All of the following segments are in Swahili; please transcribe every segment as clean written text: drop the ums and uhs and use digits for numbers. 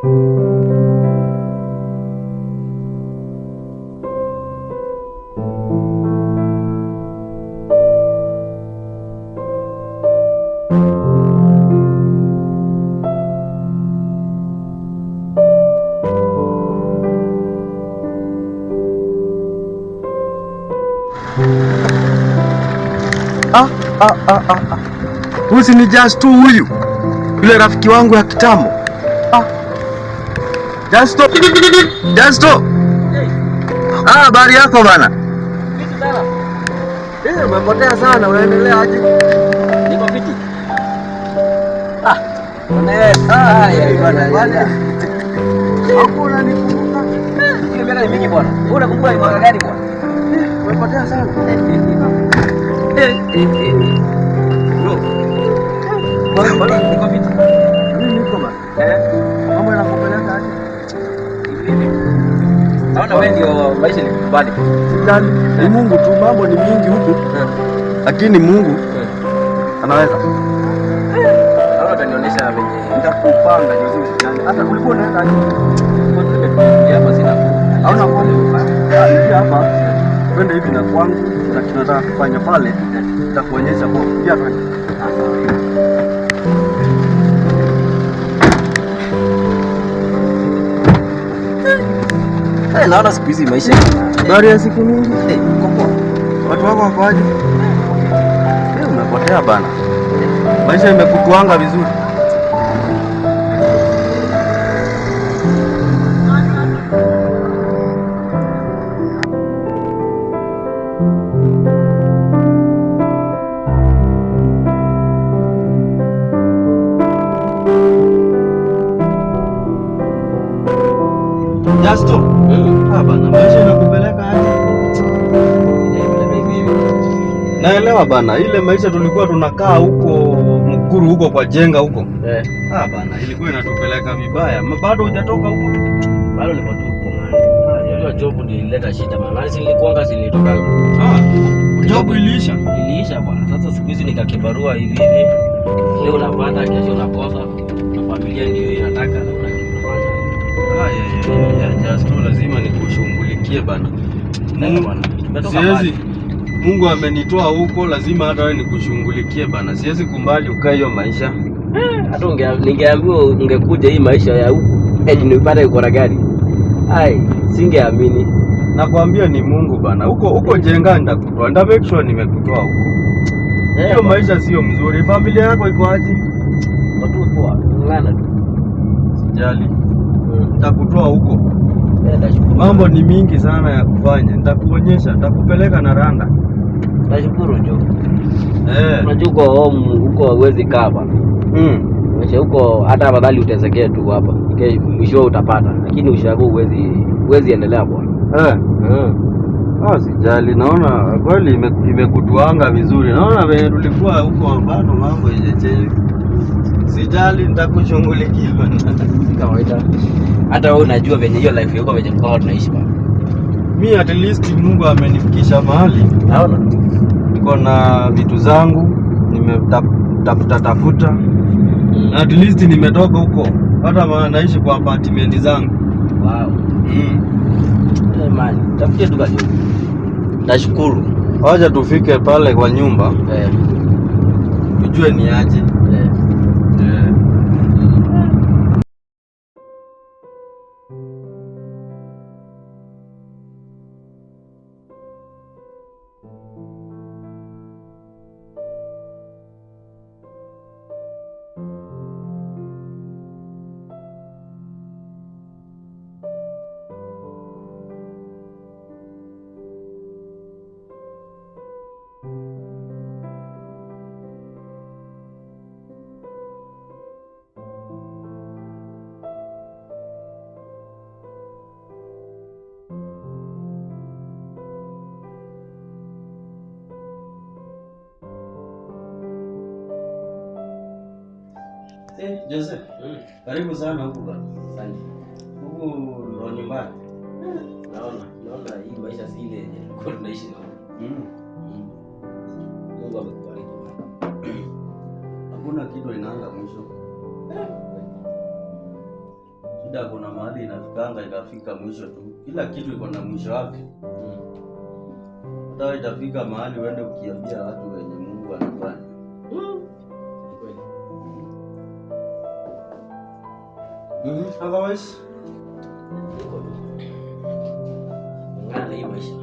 Ah, ah, ah, ah, ah. Huyu ni Justo huyu. Yule rafiki wangu ya kitambo. Ah. Justo. Justo. Ah, habari yako bana? Eh, umepotea sana, unaendelea aje? Niko fiti. Ah, ah, ya bwana. Bwana. Hapo unanikumbuka? Ile miaka ni mingi bwana. Wewe unakumbuka ni mwaka gani bwana? Umepotea sana. Eh, eh, eh. Bro. Bwana, bwana, niko fiti. Mimi niko bana. Eh, Mambo yanakupeleka aje? hivi hivi. Naona wewe ndio maisha ni kubali. Sijali. Ni Mungu tu, mambo ni mingi huku, lakini Mungu anaweza. Naona utanionyesha venye Nitakupanga Jose, usijali. Hata ulikuwa unaenda aje? hapa sina. Hauna fomu? Ah, hivi hapa. Twende hivi na kwangu, na tunataka kufanya pale, nitakuonyesha kwa. Pia twende. Eh, naona siku hizi maisha. Habari ya siku mingi. Eh, uko poa. Watu wako wako aje? Eh, umepotea bana. Maisha imekutuanga vizuri. Justo. Ah, bana, maisha inakupeleka aje? Naelewa bana, ile maisha tulikuwa tunakaa huko Mukuru huko kwa jenga huko. Eh, Ah bana, ilikuwa inatupeleka vibaya. Bado hujatoka huko? bado niko tu huko man. Unajua job ndio ilileta shida man. Maana si nilikuanga si nilitoka. Ah, job iliisha. Iliisha bwana. Sasa siku hizi nikakibarua hivi hivi. Leo unapata, kesho unakosa. Na familia ndio inataka na una kitu unafanya. Ah, ya, ya, ya, Justo, lazima nikushughulikie bana. Nenda bwana. Tumetoka Siwezi. mbali. Mungu amenitoa huko, lazima hata wewe nikushughulikie bana. Siwezi kumbali ukae hiyo maisha. Hata ningeambiwa ungekuja hii maisha ya huku. Eti nipate uko na gari. Ai, singeamini. Nakwambia ni Mungu bana. Huko huko jenga nitakutoa. Nita make sure nimekutoa huko. Hiyo maisha sio mzuri. Familia yako iko aje? Watu poa, ngana tu. Sijali. Nitakutoa huko. Eh, nashukuru. Mambo ni mingi sana ya kufanya. Nitakuonyesha, nitakupeleka na randa. Nashukuru jo. Eh. Unajua uko home huko huwezi kaa bana. Mm. Maisha huko hata afadhali utesekee tu hapa. Okay, mwisho utapata, lakini ushago huwezi endelea bwana. Eh. Ah, sijali. Naona kweli imekutuanga vizuri. Naona venye tulikuwa huko bado mambo haijachange. Sijali, nitakushughulikia bana. Si kawaida. Hata wewe unajua venye hiyo life yuko venye tulikuwa tunaishi bana. Mi at least Mungu amenifikisha mahali Naona? niko na vitu zangu nimetafuta tafuta, na at least nimetoka huko, hata naishi kwa apartment zangu. Wow. Eh, man, tafutie tu kazi. Nashukuru. Wacha tufike pale kwa nyumba Eh. tujue ni aje. Eh. Eh. Eh, Jose, karibu sana huku bana. Asante. Huku ndo nyumbani. Naona hii maisha si ile yenye tulikuwa tunaishi na. Mungu amekubariki bwana. Hakuna kitu inaanza mwisho. Shida kuna mahali inafikanga ikafika mwisho tu. Kila kitu iko na mwisho wake. Hata itafika mahali uende ukiambia watu wenye Mungu anafanya. Ni kweli. Otherwise, Niko tu. Ngana na hii maisha.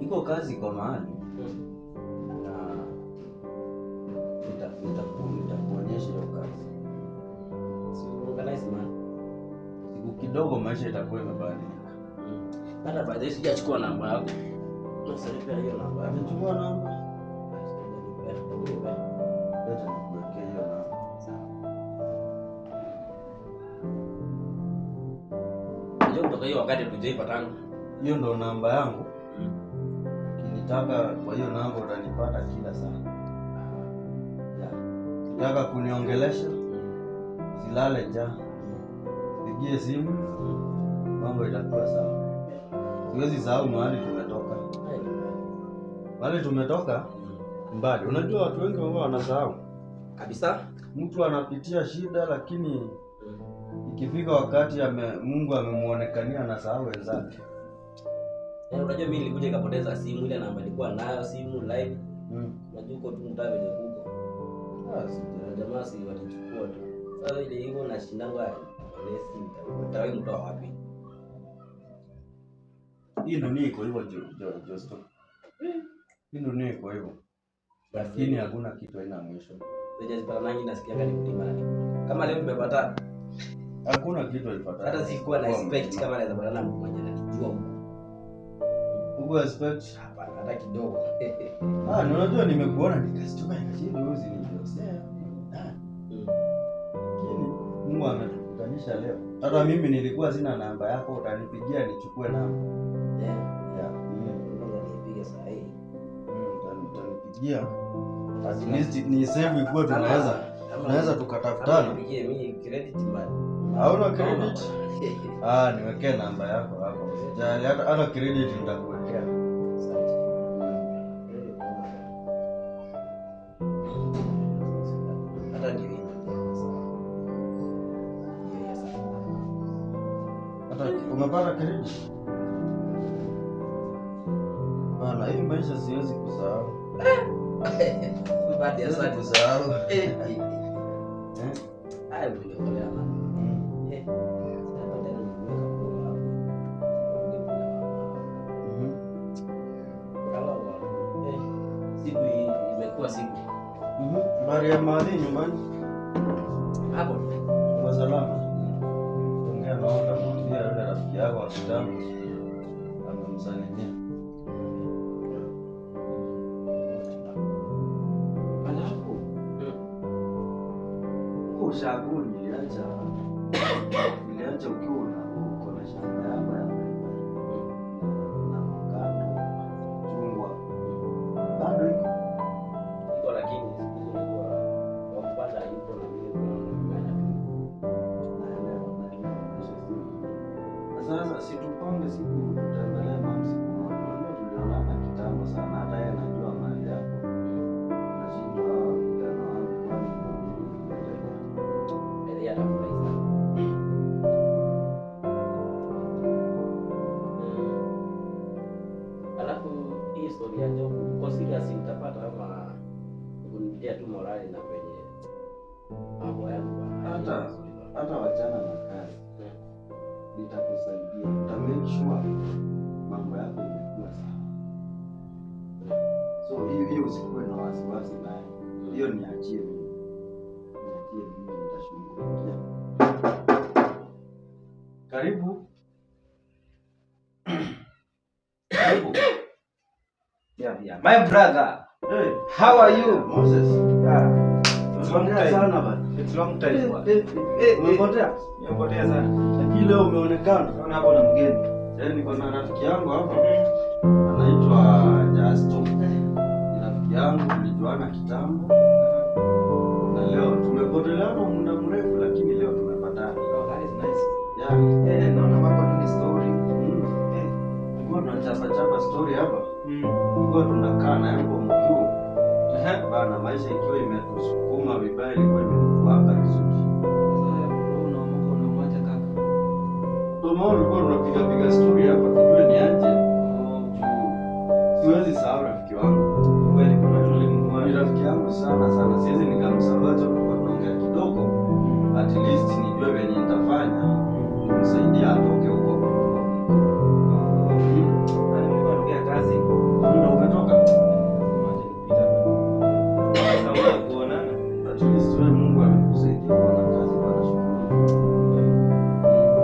Iko kazi kwa mahali na nitakuonyesha hiyo kazi. Si organize, man. Siku kidogo maisha itakuwa imebadilika. Hata by the way sijachukua namba yako. Sasa nipe hiyo namba yako. Nimechukua namba. Nipe. Leta nikuwekee hiyo namba. Sawa. Unajua kutoka hiyo wakati tujaipatana. Hiyo ndo namba yangu. Ukinitaka kwa hiyo namba utanipata kila saa. Yeah. Ukitaka kuniongelesha, silale njaa. Pigie simu, mambo itakuwa sawa. Siwezi sahau mahali tumetoka. Mahali tumetoka mbali. Unajua watu wengi huwa wanasahau. Kabisa. Mtu anapitia shida lakini ikifika wakati Mungu amemuonekania anasahau wenzake. Yaani unajua mimi nilikuja nikapoteza simu, ile namba nilikuwa nayo simu live. Unajua uko tu mtaa venye kuko. Ah, Na jamaa si walichukua tu. Sasa ile hivyo nashindangwa lesi nitawahi mtoa wapi? Hii dunia iko hivyo Josto. Hii dunia iko hivyo. Lakini hakuna kitu haina mwisho. Zenye zipatanangi nasikianga ni mlima na ni. Kama leo tumepata, Hakuna kitu haipatani. hata sikuwa na expect kama naweza patana mtu mwenye ananijua huko. Huko expect. Hapana, hata kidogo. Ah, ni unajua nimekuona nikastuka nikashinda huyu si ni Josea. Ah, lakini Mungu ametukutanisha leo. Hata mimi nilikuwa sina namba yako, utanipigia nichukue namba. Yeah. Ngoja nipige saa hii. Utanipigia. At least ni save ikuwe tunaweza tukatafutana. Nipigie mimi credit man. Hauna credit? Ah, niwekee namba yako hapo. Usijali, hata credit nitakuwekea. Asante. Hata ndio hii. Yes. Hata umepata credit? Bana, hii maisha siwezi kusahau. Baada ya Siwezi asante. kusahau. Eh? Eh? Haya mliokolea man. Eh. Sasa tena nimeweka kwa hapo. Eh, siku hii imekuwa siku. Habari ya mahali nyumbani? Hapo. Kwa salama. Ongea na wao, utamwambia yule rafiki yako wa kitambo amemsalimia. Alafu huko ushago niliacha ukiwa uko na shamba yako ya paipai na avocado, chungwa. Bado iko? Iko, lakini siku hizi unajua wa kupanda yupo na mimi kuna mimea tu. Naelewa, naelewa. Maisha si mazuri. Sasa si tupange siku tutembelee mam siku moja. Unajua tulionana kitambo sana, hata yeye anajua mahali yako. Nashindwa hawa vijana wangu kwani kuendelea. Yeye atafurahi sana. Alafu hii story ya job uko serious utapata ama kunitia tu morali na penye mambo yangu bana? Hata wachana na kazi. Nitakusaidia. Nita make sure mambo yako imekuwa sawa. So hiyo usikuwe na wasiwasi nayo. Hiyo niachie mimi. Niachie mimi nitashughulikia. Karibu. Karibu. Yeah. My brother, Hey, how are you? Moses. Yeah. It's long Umepotea time. sana bana. It's long time, bwana. Umepotea? Nimepotea sana. Lakini leo umeonekana. Naona hapo na mgeni. Yaani niko na rafiki yangu hapa anaitwa Justo. Ni rafiki yangu, tulijuana kitambo na leo tumepoteleana muda mrefu, lakini leo tumepatana. Oh, that is nice. Yeah. Eh, naona wako tu ni story. Eh. Tulikuwa tunachapa chapa story hapa. Tulikuwa tunakaa na yangu mkuu. Bana, maisha ikiwa imetusukuma vibaya, ilikuwa imetuanga vizuri. Ndio maana ulikuwa tunapiga piga story hapa tujue ni aje. Juu siwezi sahau rafiki wangu. Kweli kuna Ni tulimwona. rafiki yangu sana sana. Siwezi nikamsahau hata tulikuwa tunaongea kidogo. At least nijue venye nitafanya nimsaidie atoke huko. Na nilikuwa natokea kazi. Ndio umetoka? Acha nipita hapa. Sawa kuonana. At least wewe Mungu amekusaidia kuona kazi bwana, shukuru.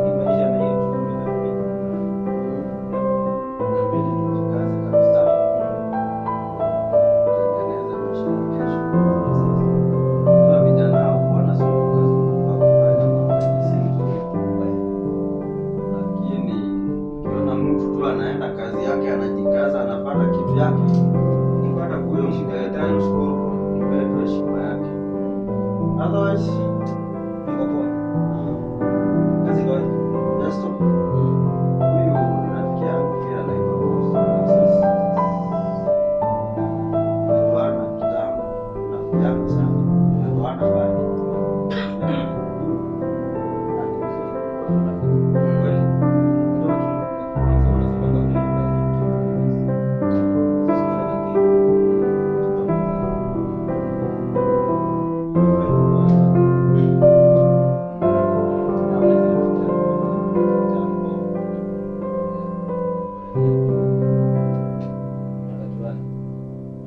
Hii maisha na hiyo tumekaa. Inabidi tujikaze kabisa. Tutengeneze maisha ya kesho. Kwa vijana hao wanazunguka zunguka wakifanya mambo yenye si nzuri. Lakini ukiona mtu tu anaenda kazi yake, anajikaza, anapata kitu yake, Nipata huyo kuishi mpe tano. mshukuru, mpe tu heshima yake. Otherwise, Niko poa. Kazi kwa Justo, huyu ni rafiki yangu pia anaitwa Moses. Tumejuana kitambo, rafiki yangu sana. Tumejuana mbali. Kweli. Ndio tu. Unasemanga vile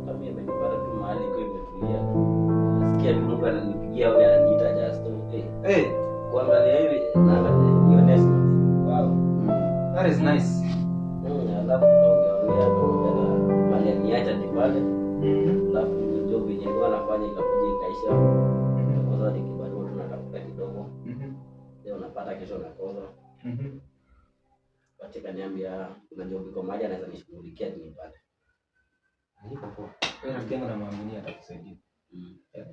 Hata mimi imenipata tu mahali ikiwa imetulia tu. Nasikia tu mtu ananipigia au ananiita Justo. Eh, Hey, kuangalia hivi naangalia ni Onesmus. wow. That is nice. Alafu tukaongea ongea tukaongea na mahali aliniacha ni pale. Alafu job yenye nilikuwa nafanya ikakuja ikaisha. Kwa ni kibarua tunatafuta kidogo. Leo napata, kesho nakosa. Pacha kaniambia kuna job iko mahali anaweza nishughulikia nipate. Niko poa. Wewe rafiki yangu namwaminia atakusaidia. Yeah.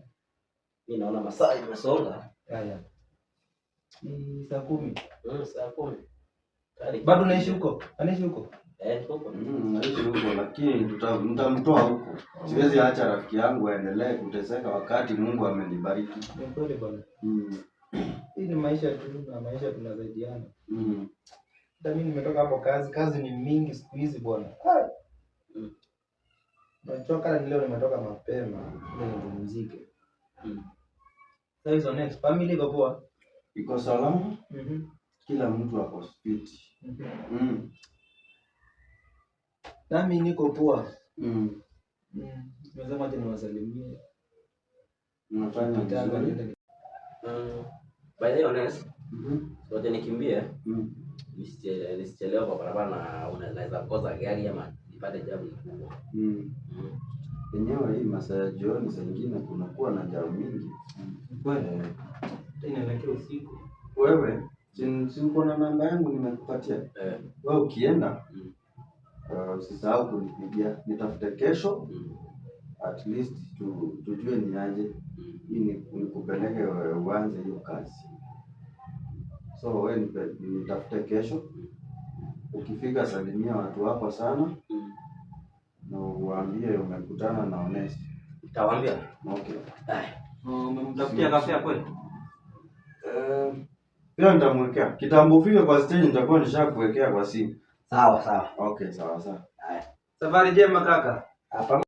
Mimi naona masaa imesonga. Yeah. Ni saa 10. Saa 10. Tayari. Bado unaishi huko? Anaishi huko? Eh, niko huko. Naishi huko lakini nitamtoa huko. Siwezi acha rafiki yangu aendelee kuteseka wakati Mungu amenibariki. Ni kweli bwana. Hii ni maisha tu na maisha tunasaidiana. Hata mimi nimetoka hapo kazi, kazi ni mingi siku hizi bwana. Ai. Nachoka na leo nimetoka mapema ili nipumzike. Sasa hizo next family iko poa? Iko salama, kila mtu ako fit. Nami niko poa. Nimesema acha niwasalimie. Unafanya Kitaka vizuri. niende. By the way, Ones, ngoja nikimbie. Nisichelewe kwa barabara na unaweza kosa gari ama nipate jamu kubwa. Enyewe hii masaa ya jioni saa ingine kunakuwa na jamu mingi. Kweli. Eh, Inaelekea usiku. wewe si uko na namba yangu nimekupatia? Eh. Wewe ukienda usisahau kunipigia, nitafute kesho at least tujue ni aje hii nikupeleke uanze hiyo kazi. So wewe nitafute kesho, ukifika salimia watu wako sana na uwaambie umekutana na Onesi. Nitawaambia. Okay. Umemtafutia kafea kweli? Eh, pia nitamwekea kitambo ufike kwa stage, nitakuwa nishakuwekea kwa simu. Sawa sawa. Okay, sawa sawa. Safari njema kaka. Hapa.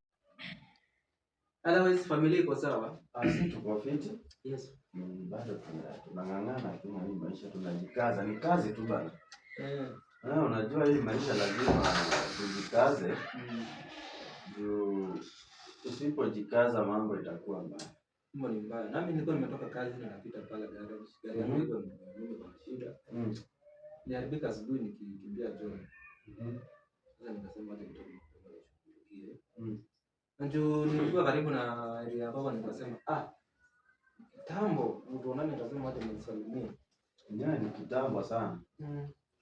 Otherwise familia iko sawa? Ah, si tuko fiti. Yes. Bado tunang'ang'ana tu na hii maisha, tunajikaza, ni kazi tu bana. Ah, unajua hii maisha lazima tujikaze juu usipojikaza mambo itakuwa mbaya. Mambo ni mbaya. Nami nilikuwa nimetoka kazi na napita pale garage. Gari yangu ilikuwa mimi kwa shida. Niliharibika asubuhi nikikimbia job. Sasa nikasema acha nitoke mapema nishughulikie. Na juu nilikuwa karibu na area ya baba nikasema kitambo mtu onane, nikasema acha nisalimie. Enyewe ni kitambo sana.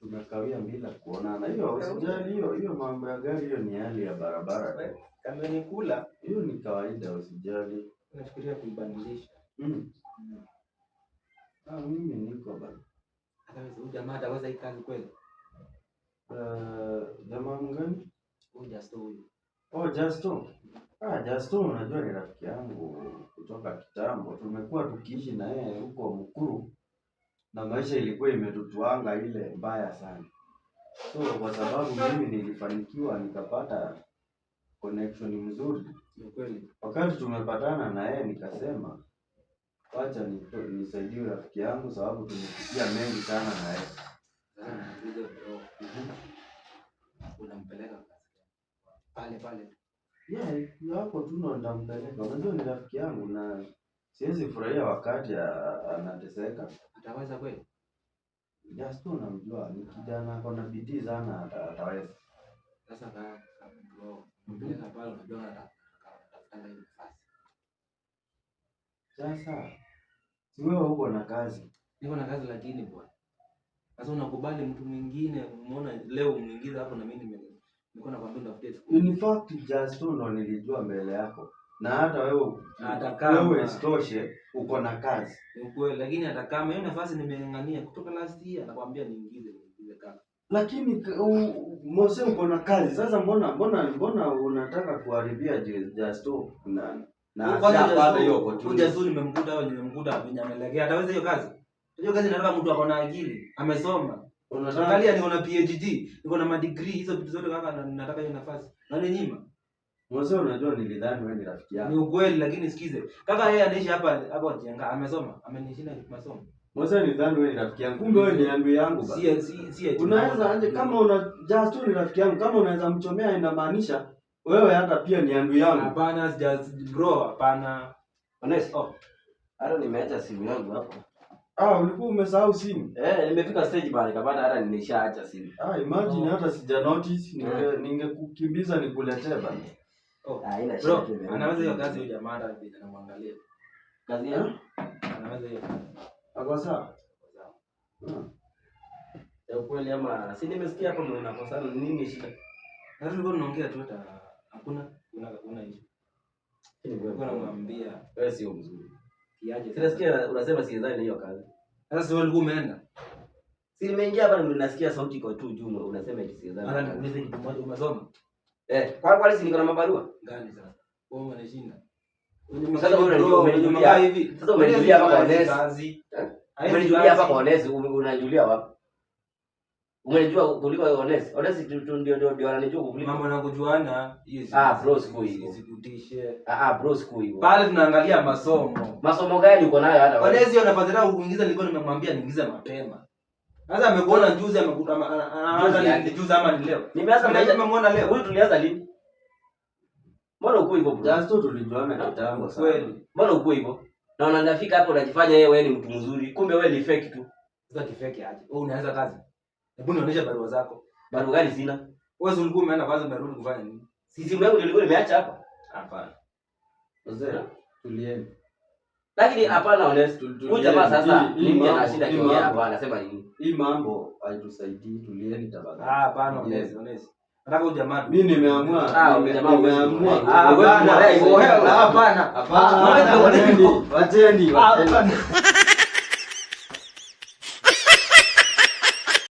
Tumekawia bila kuonana. Hiyo usijali, hiyo hiyo mambo ya gari hiyo ni hali ya barabara. Kamenikula. Hiyo ni kawaida, usijali. Nafikiria kuibadilisha. Ah, mimi niko bana. Ataweza huyu jamaa, ataweza hii kazi kweli? Jamaa mgani? Huyu Justo huyu. Oh, Justo. Ah, Justo unajua ni rafiki yangu kutoka kitambo. Tumekuwa tukiishi na yeye huko Mukuru. Na maisha ilikuwa imetutuanga ile mbaya sana. So kwa sababu mimi nilifanikiwa nikapata connection mzuri, Ni kweli. wakati tumepatana na yeye nikasema wacha nisaidie rafiki yangu sababu tumepitia mengi sana na yeye. Sasa nakuuliza bro, unampeleka kazi pale pale? Yeah, hapo tu ndo nitampeleka. Unajua ni rafiki yangu na siwezi furahia wakati anateseka. Ataweza kweli? Just namjua ni kijana ako na bidii sana, ataweza. Sasa kaka bro, unampeleka pale, unajua anatafutanga hiyo nafasi. Sasa si wewe uko na kazi? Niko na kazi lakini bwana. Sasa unakubali mtu mwingine, umeona leo umwingize hapo na mimi nilikuwa nakwambia nitafutie siku. In fact Justo ndo nilijua mbele yako, na hata wewe, Hata kama wewe isitoshe uko na kazi. Ni ukweli, lakini hata kama hiyo nafasi nimeng'ang'ania kutoka last year, nakwambia niingize, niingize kaka. Lakini Mose uko na kazi. Sasa mbona unataka kuharibia Justo na Kwanza ashapata hiyo Justo, opportunity? Justo nimemkuta au nimemkuta venye amelegea. Ataweza hiyo kazi? Hiyo kazi inataka mtu ako na akili, amesoma. Unataka Angalia niko na PhD, niko na madegree, hizo vitu zote kaka, na nataka hiyo nafasi. Nani nyima? Mose, unajua nilidhani wewe ni rafiki Ni yangu. ukweli, lakini sikize. Kaka yeye anaishi hapa hapa Jenga, amesoma, amenishinda masomo. Mose, nilidhani wewe ni rafiki yangu. Kumbe wewe ni adui yangu bana. Si eti Unaweza aje kama una Justo ni rafiki yangu, kama unaweza mchomea inamaanisha wewe hata pia ni adui yangu. Hapana, sija bro, hapana. Honest. Oh. Hata nimeacha simu yangu hapo. Ah, ulikuwa umesahau simu. Eh, nimefika stage bana nikapata hata nimeshaacha simu. Ah, imagine Oh. hata sija notice, ningekukimbiza nikuletee bana. Oh. Ah, haina Bro, shida. anaweza hiyo kazi huyo jamaa, hata vile namwangalia. Kazi ya Anaweza hiyo kazi. Ako sawa? Ah. Ya ukweli ama si nimesikia hapo mnakosana, nini shida? Sasa tulikuwa tunaongea tu, hata hakuna issue. Nilikuwa namwambia Wewe sio mzuri. kiaje. Si nasikia unasema siwezani na hiyo kazi. Sasa si wewe ulikuwa umeenda? Si nimeingia hapa na nasikia sauti iko tu juu unasema eti siwezani. Sasa nikuulize kitu moja, umesoma? Eh, kwa si niko na mabarua? Gani sasa? Wewe umenishinda. Sasa wewe unajua umenijulia hivi. Sasa umenijulia hapa kwa Honest. Kazi. Eh? Umenijulia hapa kwa Honest, unajulia wapi? Umenijua kuliko Honest. Honest ndio ananijua kuliko. Mambo na kujuana hiyo Ah, bro, siku hiyo. Isikutishe. Ah, ah, bro, siku hiyo. Pale tunaangalia masomo. Masomo gani uko nayo hata wewe? Honest hiyo nafasi yako kuingiza, nilikuwa nimemwambia niingize mapema. Sasa amekuona juzi, amekuta Juzi anaanza aje? ni juzi ama ni leo? Nimeanza maisha. Nimemwona leo. Huyu tulianza lini? Mbona uko hivyo bro? Justo tulijuana kitambo sana. Kweli. Mbona uko hivyo? Na unafika hapo unajifanya wewe ni mtu mzuri, kumbe wewe ni fake tu. Sasa kifeke aje? Wewe unaweza kazi? Hebu nionyeshe barua zako. Barua gani sina? Wewe si ulikuwa umeenda kwanza umerudi kufanya nini? Si simu yangu nilikuwa nimeacha hapa. Hapana. Mzee, tulieni. Lakini hapana Honest. Huyu jamaa sasa Hii nini ana shida hii akiongea mambo- hapa anasema nini? Hii mambo haitusaidii, tulieni tafadhali. Ah, hapana Honest, Honest. Nataka huyu jamaa. Mimi nimeamua, Ah, jamaa huwezi nimeamua. kumlea. Ah, hapana. Wewe Hapana. Hapana, Ah, wacheni, wacheni, wacheni. Hapana.